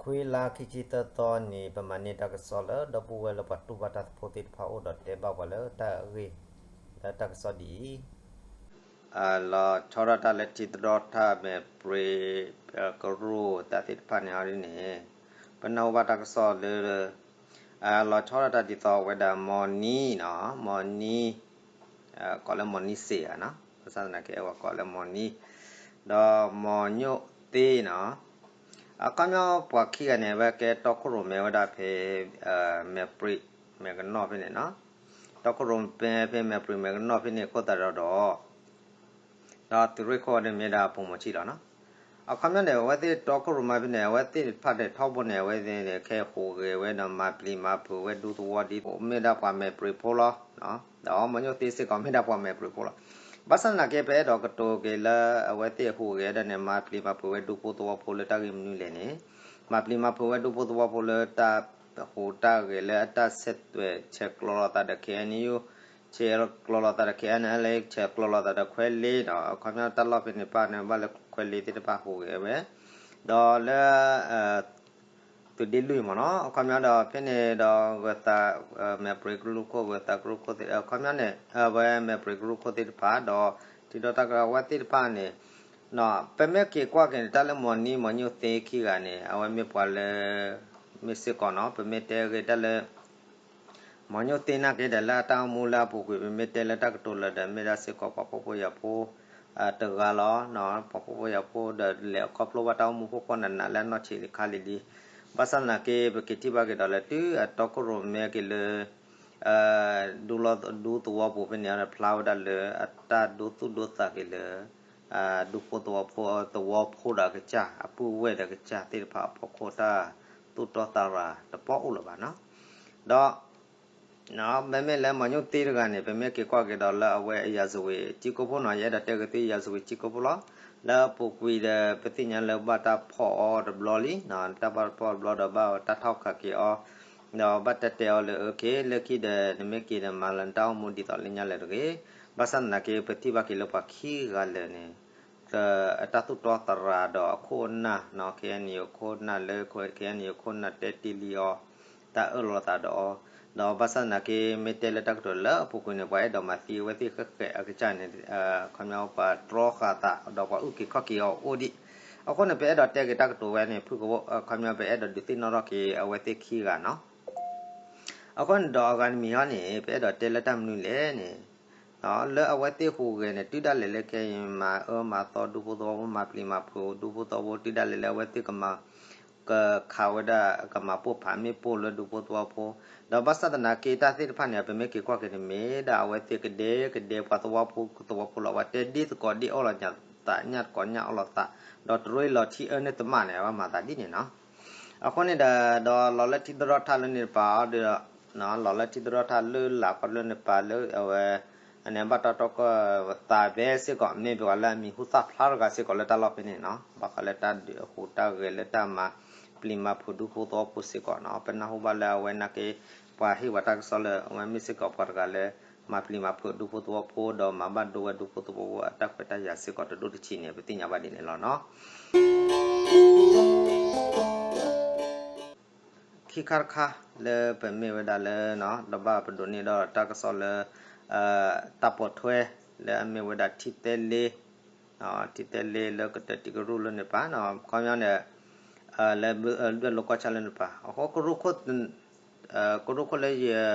ခွံလါခံဆံသၢသီန့ၣ် ပမၤန့ၢ်တၢ်ကစီၣ်လၢ ဒီပုၢ်ဝဲၢ်လၢပှၤတူၢ်ဘၣ်တၢ်သဖိသ့ၣ်တဖၣ်အိၣ်ဒီးတဲဘၣ်ပှၤလၢတၢ်အဂ့ၢ် လၢတၢ်ကစီၣ်ဒ်အံၤ, လီၤဆီဒၣ်တၢ်လၢထံသဒီထၢၣ်မဲာ်ပြံး ကရူၢ်တၢ်သ့ၣ်တဖၣ်န့ၣ်အီၤဒ်န့ၣ် ပနၢ်ဟူဘၣ်တၢ်ကစီၣ်လၢ လီၤဆီဒၣ်တၢ်ဒ်သိးဝဲဒၣ်မီၤနံၤနီၤ, မီၤနံၤ ကိးလၢမီၤနံၤစ့ၢ်ဧါနီၤ, ဘၣ်ဆၣ်သနာ်က့ အဝဲကိးလၢမီၤနံၤ, ဒီးမီၤညိၣ်သ့နီၤ, အခီပညီပှၤခံဂၤန့ၣ် အဝဲကဲတီခိၣ်ရိၣ်မဲဝဲဒၣ်ဖဲ မဲာ်ပြံးမဲာ်ကနီၣ်ဖဲန့ၣ်နီၤ, တီခိၣ်ရိၣ်မဲဖဲမဲာ်ပြံးမဲာ်ကနီၣ်ဖဲန့ၣ်အဃိသတးဒီး ဒီးသုးရ့ၣ်ခိၣ်န့ၣ်မ့ၢ်ဒၣ်ပိာ်မုၣ်ဆံးလီၤနီၤ. အခီပညီန့ၣ် အဝဲသ့ၣ်တီခိၣ်ရိၣ်မဲဖဲန့ၣ် အဝဲသ့ၣ်တဖၣ်န့ၣ် ထီဘိန့ၣ် အဝဲသ့ၣ်န့ၣ် ခဲအံၤဟူးဂဲၤဝဲဒီးမၤပျံၤမၤဖုးဝဲဒူသဝီဒ် မ့ၢ်ဒၣ်ပှၤမဲာ်ပြံးဖိလီၤ. ဒီးမီၤညိၣ်သ့စ့ၢ်ကီးမ့ၢ်ဒၣ်ပှၤမဲာ်ပြံးဖိလီၤ. ဘၣ်ဆၣ်သနာ်က့ ပအဲၣ်ဒိးကတိၤက့ၤလၢအဝဲသ့ၣ်ဟူးဂဲၤဒၣ်န့ၣ် မၤပျံၤမၤဖုးဝဲဒူဖိသဝီဖိလၢတၢ်ဂ့ၢ်မနုၤလဲၣ်န့ၣ်, မၤပျံၤမၤဖုးဝဲဒူဖိသဝီဖိလၢတၢ်ဟူးတၢ်ဂဲၤလၢအတၢ်ဆဲးသွဲးဆဲးကျိးလိာ်သးဒီး KNU ဆဲးကျိးလိာ်သးဒီး KNLA ဆဲးကျိးလိာ်သးဒီးခွဲးလ့ဒီး အခီပညီတၢ်လီၢ်ဖဲန့ၣ်တဖၣ်န့ၣ် ဘၣ်လၢခွဲးလ့သ့ၣ်တဖၣ်ဟူးဂဲၤဝဲ, ဒီးလၢ သုးဒ့လွံၢ်မ့ၢ်နီၤ, အခီပညီဒီးဖဲန့ၣ်ဒီးဂၢၤသး မဲာ်ပြံးကရူၢ်ခိၣ် ဂၢၤသးကရူၢ်ခိၣ်သ့ၣ် အခီပညီန့ၣ် အဝဲမဲာ်ပြံးကရူၢ်ခိၣ်သ့ၣ်တဖၣ် ဒီးထံဒီတၢ်ကရၢအဝဲသ့ၣ်တဖၣ်န့ၣ် ပမ့ၢ်က့ၤကွၢ်က့ၤန့ၣ် တၢ်လၢမီၤနံၤမီၤညိၣ်သ့ခံဂၤန့ၣ် အဝဲမ့ၢ်ပှၤလၢ မ့ၢ်စ့ၢ်ကီးနီၤ ပမ့ၢ်တဲဂ့ၤတၢ်လၢ မီၤညိၣ်သ့နာ်က့ဒီး လၢအတၢ်အိၣ်မူလၢအပူၤကွံာ် ပမ့ၢ်တဲလၢတၢ်ကတိၤလၢာ်ဒီး မ့ၢ်ဒၣ်စ့ၢ်ကီးပှၤဖှီၣ်ဖိယာ်ဖိ တဂၤလီၤ. ပှၤဖှီၣ်ဖိယာ်ဖိဒီးလဲၤခီဖျိဘၣ်တၢ်အိၣ်မူဖှီၣ်ဖှီၣ်နးနးလၢအနီၢ်ဆံးလံခါလံလံ. ဘၣ်ဆၣ်သနာ်က့ ပက့ၤထံၣ်ဘၣ်က့ၤဒီးလၢ တုၤအတီခိၣ်ရိၣ်မဲက့ၤလၢ ဒူသဝီပူၤဖဲန့ၣ် ဖျါဝဲဒၣ်လၢအတၢ်ဒိသူၣ်ဒိသးက့ၤလၢ ဒူဖိသဝီဖိ သဝီဖိဒီးအကစၢ် အပုၢ်ဝဲၢ်ဒီးကစၢ်သ့ၣ်တဖၣ်အဖီခိၣ်တၢ်သူၣ်တီသးရၤတပီၢ်အိၣ်လၢၤဘၣ်နီၤ. ဒီး မ့မ့ၢ်လၢမီၤညိၣ်သ့တဂၤန့ၣ် ပမ့ၢ်က့ၤကွၢ်က့ၤဒီးလၢအဝဲအရာဇဝင်ကျမ်းကိးဖိနီၤ ယအဲၣ်ဒိးတဲဂ့ၤသု ရာဇဝင်ကျမ်းကိးဖိလီၤ. လၢအပူၤကွံာ်ဒီး ပသ့ၣ်ညါလၢဘၣ်တၢ်ဖီၣ်အီၤတဘျီလံ, တၢ်ဘၣ်ဖီၣ်တဘျီဒီးဘၣ်တၢ်ထီၣ်ခးက့ၤအီၤ, ဒီးဘၣ်တဲတဲအီၤလၢ အ လၢခံဒီး နမ့ၢ်က့ၤဒီးမၤလၢနတၢ်အိၣ်မူဒ်သိးလၢညါလၢၤတဂ့ၤ. ဘၣ်ဆၣ်သနာ်က့ ပထံၣ်ဘၣ်က့ၤလၢပှၤခံဂၤလၢာ်န့ၣ် အတၢ်သူၣ်တီသရၤဒီးအခိၣ်အနၢ်နီၤ KNU အခိၣ်အနၢ်လၢ KNU အခိၣ်အနၢ်တဲတ့ၢ်လံအီၤ, တၢ်အၢၣ်လီၤသးဒီးအီၤ, ဒီးဘၣ်ဆၣ်သနာ်က့ မ့ၢ်တဲလၢတၢ်ကတိၤလၢအပူၤကွံာ်န့ၣ် ပှၤအဲၣ်ဒိးမၤသံအဝဲသ့ၣ်ဃဲးဃဲးအကစၢ်န့ၣ် ခီပညီပှၤတြီဃာ်သး ဒီးပှၤအုၣ်က့ၤခီၣ်က့ၤအီၤအိၣ်ဒံး. အဃိန့ၣ် ပအဲၣ်ဒိးတဲက့ၤတၢ်ကတိၤဝဲန့ၣ် ဖုၣ်ကဝီၤ ခီပညီပအဲၣ်ဒိးဒုးသ့ၣ်နီၣ်ထီၣ်က့ၤအဝဲသ့ၣ်ခံဂၤနီၤ. အဃိန့ၣ်ဒီးအဂၤတမံၤဟီန့ၣ် ပအဲၣ်ဒိးတဲလၢတၢ်မနုၤလဲၣ်န့ၣ် လၢအဝဲသ့ၣ်ဟူးဂဲၤန့ၣ် တုၤဒၣ်လဲာ်လၢခဲအံၤမၤအၢမၤသီဒူဖိသဝီဖိ မၤပျံၤမၤဖုးဒူဖိသဝီဖိ တုၤဒၣ်လဲာ်လၢအဝဲသ့ၣ်ကမၤ ကခးဝဲဒၣ် ကမၤပိၢ်ဖးမ့ၣ်ပိၢ်လၢဒူဖိသဝီဖိ, ဒီးဘၣ်ဆၣ်သနာ်က့တၢ်သ့ၣ်တဖၣ်န့ၣ် ပမ့ၢ်က့ၤကွၢ်က့ၤန့ၣ် မ့ၢ်ဒၣ်အဝဲသ့ၣ်ကဒဲကဒဲပှၤသဝီဖိသဝီဖိလီၤ. အဝဲတဲဒ်သကိးဒ်အီၣ်လီၤညၣ်သး ညၣ်သကိးညၣ်အီၣ်လီၤသး, ဒီးတရ့လီၤထံအၢန့ၢ်သမၣ်န့ၣ် အဝဲမၤသးဒ်န့ၣ်နီၤ. အဃိန့ၣ်ဒီး ဒီးလီၤလၢထံသရီၣ်ထၢ်လၢန့ၣ်တပၤအီၤဒီး လီၤလၢထံသရီၣ်ထၢ်လၢလာ်ခီလၢန့ၣ်ပၤလၢအဝဲ အန့ၣ်ဘၣ်တၢ်တီကီၢ်သးဘဲစ့ၢ်ကီး မ့ၢ်ပှၤလၢအမံၤဟူသၣ်ဖျါတဂၤစ့ၢ်ကီးလၢတၢ်လီၢ်ဖဲန့ၣ်နီၤ. ဘၣ်ဃးလၢတၢ်ဒုးဟူးတၢ်ဂဲၤလၢတၢ်မၤပျံၤမၤဖုးဒူဖိသဝီဖိစ့ၢ်ကီးနီၤ. ပနၢ်ဟူဘၣ်လၢအဝဲနာ်က့ ပှၤဟ့ၣ်ဝဲတၢ်ကစီၣ်လၢ အဝဲမ့ၢ်စ့ၢ်ကီးပှၤတဂၤလၢ မၤပျံၤမၤဖုးဒူဖိသဝီဖိ ဒီးမၤဘၣ်ဒိဝဲဒူဖိသဝီဖိအတၢ်ခွဲးတၢ်ယာ်စ့ၢ်ကီးတဒိၣ်တဆံးန့ၣ် ပသ့ၣ်ညါဘၣ်ဒ်န့ၣ်လီၤနီၤ. ခံခါတခါလၢပမ့ၢ်ဝဲဒၣ်လၢ ဒီးဘၣ်ပဒိးန့ၢ်ဒီးတၢ်ကစီၣ်လၢ တၢ်ပိာ်ထွဲ လၢအမ့ၢ်ဝဲဒၣ်ထံသဲလ့ ထံသဲလ့လၢကတၢၢ်တံၤကရူၢ်လၢန့ၣ်ပၤ ခီပညီန့ၣ် လၢဒွဲၣ်လိာ်ကွၢ်ဆၣ်လၢန့ၣ်ပၤ အဃိ ကရူၢ်ခိၣ်လၢယ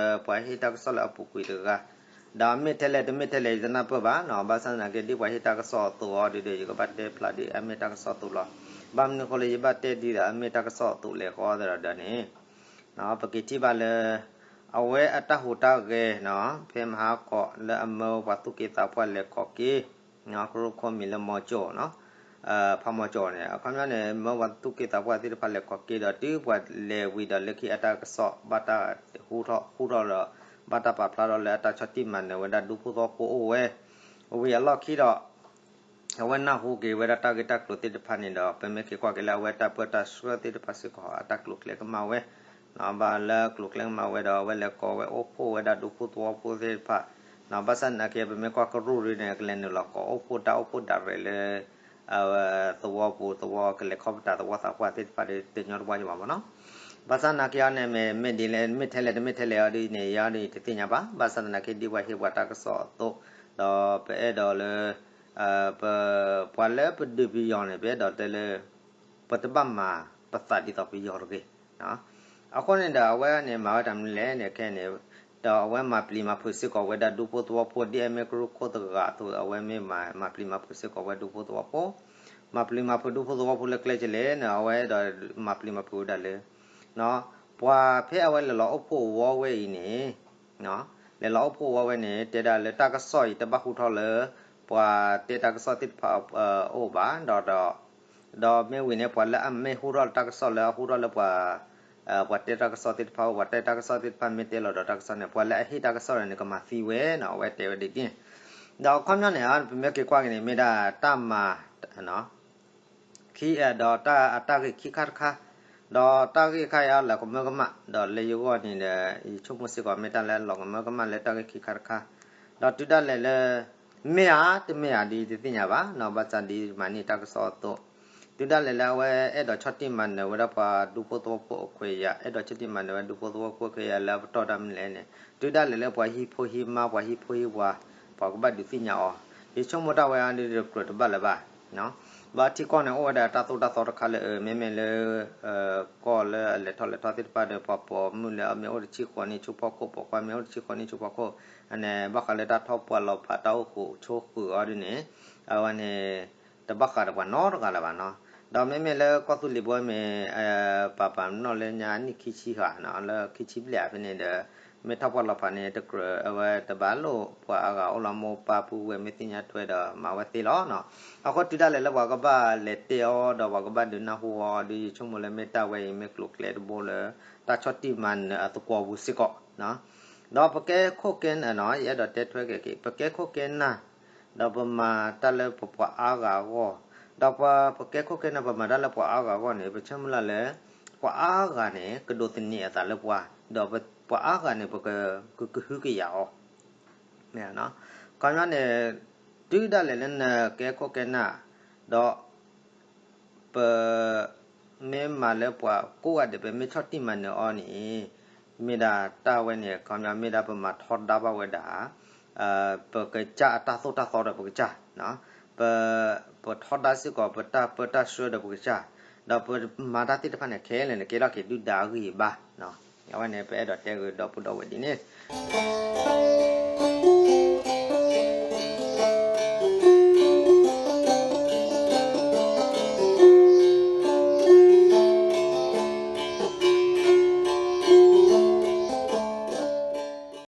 ပှၤဟ့ၣ်တၢ်ကစီၣ်လၢအပူၤကွံာ်တဂၤ ဒီးမ့ၢ်ထဲလဲၣ်တမ့ၢ်ထဲလဲၣ် ယတနၢ်ပၢၢ်ဘၣ်နီၤ. ဘၣ်ဆၣ်သနာ်က့ဒ်ပှၤဟ့ၣ်တၢ်ကစီၣ်အသိးအီၤဒီး ယကဘၣ်တဲဖျါဒ်အမ့ၢ်တၢ်ကစီၣ်အသိးလီၤ. ဘၣ်မနုၤအဃိလၢယဘၣ်တဲဒ်ဒီးအမ့ၢ်တၢ်ကစီၣ်အသိးလဲၣ်ဃီသဒီးန့ၣ် ပက့ၤထံၣ်ဘၣ်လၢ အဝဲအတၢ်ဟူးတၢ်ဂဲၤနီၤ ဖဲမဟါကီးလၢအမၢပှၤသူၣ်က့သးပှၢ်လဲၤကိးက့ၤ ကရူၢ်ခိၣ်မံၤလၢမီၤကၠီၣ်နီၤ ဖးမီၤကၠီၣ်န့ၣ် အခီပညီန့ၣ် မၢပှၤသူၣ်က့သးပှၢ်သ့ၣ်တဖၣ်လဲၤကိးက့ၤဒီး တုၤပှၤလဲၤဝံၤဒီးလၢခံအတၢ်ကစီၣ်ဘၣ်တၢ်ဟူထီၣ်ဟူထီၣ်ဒီး ဘၣ်တၢ်ပာ်ဖျါထီၣ်လၢအတၢ်ဆီၣ်တံၢ်မၤနၢၤဝဲဒၣ်ဒူဖိသဝီဖိအိၣ်ဝဲ ဝံၤအလီၢ်ခံဒီး အဝဲနၢ်ဟူက့ၤဝဲဒၣ်တၢ်ဂ့ၢ်တၢ်ကျိၤသ့ၣ်တဖၣ်န့ၣ်ဒီး ပမ့ၢ်က့ၤကွၢ်က့ၤလၢအဝဲတၢ်ပၢတၢ်ဆှၢသ့ၣ်တဖၣ်စ့ၢ်ကီး အတၢ်ကျိၤကျဲကမၣ်ဝဲ ဘၣ်လၢကျိၤကျဲကမၣ်ဝဲဒီး အဝဲလဲၤကိးဝဲအိၣ်ဖှိၣ်ဝဲဒၣ်ဒူဖိသဝီဖိသ့ၣ်တဖၣ် ဘၣ်ဆၣ်သနာ်က့ ပမ့ၢ်ကွၢ်ကရူၢ်ရ့န့ၣ် ကလဲၤနုာ်လီၤကိးအိၣ်ဖှိၣ်တၢ်အိၣ်ဖှိၣ်ဒၣ်ရဲၣ်လၢ သဝီပူၤ သဝီကလဲၤခီပတာ သဝီသးပှၢ်သ့ၣ်တဖၣ်ဒီး တညီတဘၣ်ယဘၣ်မ့ၢ်နီၤ. ဘၣ်ဆၣ်သနာ်က့အီၤန့ၣ် မ့ၢ်မ့ၢ်ဒ်လဲၣ် မ့ၢ်ထဲလဲၣ်တမ့ၢ်ထဲလဲၣ်အီၤဒ်န့ၣ် ယၤဒ်တသ့ၣ်ညါဘၣ်. ဘၣ်ဆၣ်သနာ်က့ဒ်ပှၤဟ့ၣ်ပှၤတၢ်ကစီၣ်အသိး ဒီးပအဲၣ်ဒိးလၢ ပ ပှၤလၢပဒုးပယီၤန့ၣ် ပအဲၣ်ဒိးတဲလၢ ပတဘၣ်မၤပသးဒ်သိးပယီၤတဂ့ၤ. အဃိန့ၣ်ဒီး အဝဲန့ၣ်မၤဝဲတၢ်မနုၤလဲၣ်န့ၣ် ခဲအံၤန့ၣ် ဒီးအဝဲမၤပျံၤမၤဖုးစ့ၢ်ကီးဝဲဒၣ်ဒူဖိသဝီဖိ ဒ်အမ့ၢ်ကရူၢ်ခိၣ်တဂၤအသိး အဝဲမ့ၢ်မၤပျံၤမၤဖုးစ့ၢ်ကီးဝဲဒူဖိသဝီဖိ မၤပျံၤမၤဖုးဒူဖိသဝီဖိလၢကျဲကလဲၣ်န့ၣ် အဝဲဒီးမၤပျံၤမၤဖုးဝဲဒၣ်လၢ ပှၤဖဲအဝဲလဲၤလီၤအိၣ်ဖှိၣ်ဝီဝဲအံၤန့ၣ် လဲၤလီၤအိၣ်ဖှိၣ်ဝီဝဲန့ၣ် တဲဒၣ်လၢတၢ်ကစီၣ်အံၤတဘၣ်ဟူထီၣ်လၢ ပှၤတဲတၢ်ကစီၣ်သ့ၣ်တဖၣ်အအိၣ်ဘၣ် ဒီး ဒီးမ့ၢ်ဝံၤန့ၣ် ပှၤလၢအမ့ၢ်ဟူထီၣ်လၢတၢ်ကစီၣ်လၢအဟူထီၣ်လၢပှၤ ပှၤတဲတၢ်ကစီၣ်သ့ၣ်တဖၣ်အိၣ် ပှၤတဲတၢ်ကစီၣ်သ့ၣ်တဖၣ်မ့ၢ်တဲလီၤဒီးတၢ်ကစီၣ်န့ၣ် ပှၤလၢအဟ့ၣ်တၢ်ကစီၣ်န့ၣ် ကမၤသံဝဲနီၤ အဝဲတဲဝဲဒ်န့ၣ် ဒီးအခီပညီန့ၣ် ပမ့ၢ်က့ၤကွၢ်က့ၤန့ၣ် မ့ၢ်ဒၣ်တၢ်မၤ ခံ ဒီးတၢ်အတၢ်ဂ့ၢ်ခံခါတခါ ဒီးတၢ်ဂ့ၢ်ခါအံၤအလီၤကမၢကမၣ် ဒီးလၢယဂီၢ်န့ၣ်ဒီး ယဆိကမိၣ်စ့ၢ်ကီးမ့ၢ်တၢ်လၢအလီၤကမၢကမၣ်လၢတၢ်ဂ့ၢ်ခံခါတခါ ဒီးတုၤဒၣ်လဲာ်လၢ မ့ၢ်ဧါတမ့ၢ်ဧါဒ်တသ့ၣ်ညါဘၣ်နီၤ ဘၣ်ဆၣ်ဒ်မၤန့ၢ်တၢ်ကစီၣ်အသိး တုၤဒၣ်လဲာ်လၢအဝဲအဲၣ်ဒိးဆီၣ်တံၢ်မၤနၢၤဝဲဒၣ်ပှၤဒူဖိသဝီဖိအခွဲးယာ် အဲၣ်ဒိးဆီၣ်တံၢ်မၤနၢၤဝဲဒူဖိသဝီဖိအခွဲးယာ်လၢအပတီၢ်တၢ်မနုၤလဲၣ်န့ၣ် တုၤဒၣ်လဲာ်လၢပှၤဟံၣ်ဖိဟံၣ်မါ ပှၤဟံၣ်ဖိဟံၣ်ပှၢ် ပှၤကဘၣ်ဒုးသ့ၣ်ညါအီၤ ယဆိကမိၣ်တၢ်ဝဲအံၤဒ်ကြၢးတဘၣ်လၢၤဘၣ် ဘၣ်ထံကီၢ်န့ၣ် အိၣ်ဝဲဒၣ်တၢ်သိၣ်တၢ်သီတခါလၢ မ့မ့ၢ်လၢ ကီၢ်လၢအလဲၤထီၣ်လဲၤထီသ့ၣ်တဖၣ်ဒီး ပှၤပိာ်မုၣ်လၢအမ့ၢ်အိၣ်တဆံဃိးနံၣ်ဆူဖီခိၣ် ပိာ်ခွါမ့ၢ်အိၣ်တဆံဃိးနံၣ်ဆူဖီခိၣ် အန့ၣ် ဘၣ်ဃးလၢတၢ်ထီၣ်ပှၢ်လီၤဖးတၢ်အိၣ်ဃုာ်ဆိဃုာ်အီၤဒ်န့ၣ် အဝဲန့ၣ် တဘၣ်ဃးဒီးပှၤနီတဂၤလၢၤဘၣ်နီၤ. ဒီးမ့မ့ၢ်လၢကီၢ်သူလ့ၤဘိမ့ၢ် ပာ်ပာ်မနီၣ်လၢညါနံၣ်ခံဆံဃၣ်နီၤ လၢခံဆံဘျဲၣ်ဖဲန့ၣ်ဒီး မ့ၢ်ထီၣ်ပှၢ်လီၤဖးန့ၣ် တကြၢးအဝဲတဘၣ်လိၣ်ပှၤအါဂၤအိၣ်လီၤ မိၢ်ပၢ်ပုၢ်ဝဲၢ်မ့ၢ်သ့ၣ်ညါထွဲဒီးမၤဝဲသ့လီၤနီၤ. အဃိတုၤဒၣ်လဲာ်လၢပှၤကဘၣ်လဲၤတဲအီၤ ဒီးပှၤကဘၣ်ဒုးနၢ်ဟူအီၤဒီး ယဆိကမိၣ်လၢမ့ၢ်တၢ်ဝဲအံၤမ့ၢ်ကျိၤကျဲတဘိလၢ တၢ်ဆီၣ်တံၢ်မၤနၢၤအသကွီၤပူၤစ့ၢ်ကီးနီၤ. ဒီးပကဲခိၣ်ကဲနၢ်နီၤ ယအဲၣ်ဒိးတဲထွဲက့ၤက့ၤ ပကဲခိၣ်ကဲနၢ် ဒီးပမၤတၢ်လၢပပှၤအါဂၤအဂီၢ်, ဒီးပှၤပကဲခိၣ်ကဲနၢ် ပမၤတၢ်လၢပှၤအါဂၤအဂီၢ်န့ၣ် ပဆၢမုၢ်လၢ်လၢ ပှၤအါဂၤန့ၣ် ကဒိးသန့ၤအသးလၢပှၤ, ဒီးပပှၤအါဂၤန့ၣ် ပကကဟုကယာ်အီၤ. ခီပညီန့ၣ် တုၤဒၣ်လဲာ်လၢနကဲခိၣ်ကဲနၢ် ဒီး ပ မ့ၢ်မၤလၢပှၤကိးဂၤဒဲး ပမ့ၢ်ဆီၣ်တံၢ်မၤနၢၤအီၤန့ၣ် မ့ၢ်ဒၣ်တၢ်ဝဲန့ၣ် ခီပညီမ့ၢ်ဒၣ်ပမၤထီဒါဘၣ်ဝဲဒၣ် ပကစၢ်အတၢ်သိၣ်တၢ်သီဒီးပကစၢ်, ပ ပထီဒါစ့ၢ်ကီးပတၢ်ပၢတၢ်ဆှၢဒီးပကစၢ်, ဒီးပမၤတၢ်သ့ၣ်တဖၣ်န့ၣ် ခဲလၢာ်န့ၣ် ကဲထီၣ်က့ၤဒုၣ်ဒါအဂံၢ်အဘါ, အဝဲန့ၣ် ပအဲၣ်ဒိးတဲဂ့ၤဒီပုၢ်ဒီဝဲၢ်ဒ်န့ၣ်